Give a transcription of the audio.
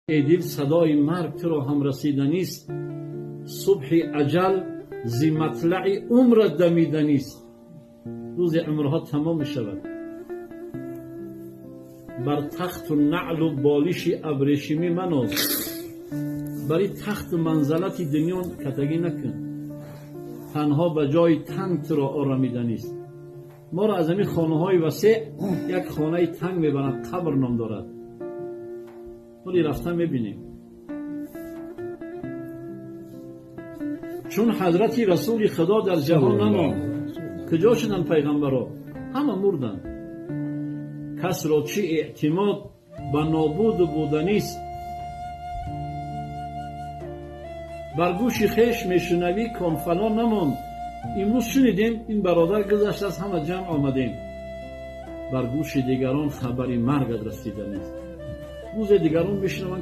Эй дил, садои марг туро ҳам расиданист, субҳи ажал зи матлаи умрат дамиданист. Рӯзи умрҳо тамом мешавад. Бар тахту наълу болиши абрешимӣ маноз, бар ин тахту манзалати дунё катагӣ накун. Танҳо ба ҷои танг туро орамиданист. Моро аз ҳамин хонаҳои васеъ як хонаи танг мебаранд, қабр ном дорад. Вале рафта мебинем. Чун ҳазрати расули худо дар ҷаҳон намонд, куҷо шуданд пайғамбарҳо? Ҳама мурданд. Касро чӣ эътимод ба нобуду буданист? Бар гӯши хеш мешунавӣ кон фалон намонд. Имрӯз шунидем ин бародар гузашт, аз ҳама ҷамъ омадем. Бар гӯши дигарон хабари маргат расиданист. Рӯзе дигарон мешунаванд ки